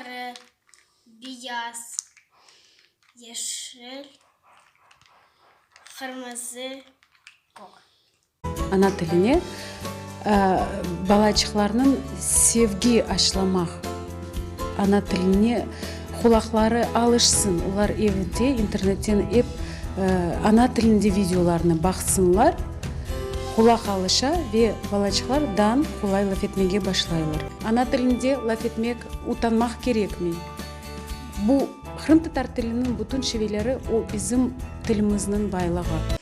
Sarı, beyaz, yeşil, qırmızı, kök. Ana tiline balaçıqlarnıñ sevgi aşlamaq, ana tiline qulaqları alışsın, olar evde internetten ep ana tilinde videolarnı baqsınlar, qulaq alışa ve balaçıqlar dan qolay laf etmege başlaylar. Ana tilinde laf etmek utanmaq kerekmey. Bu qırımtatar tiliniñ bütün şiveleri o bizim tilimizniñ baylığı.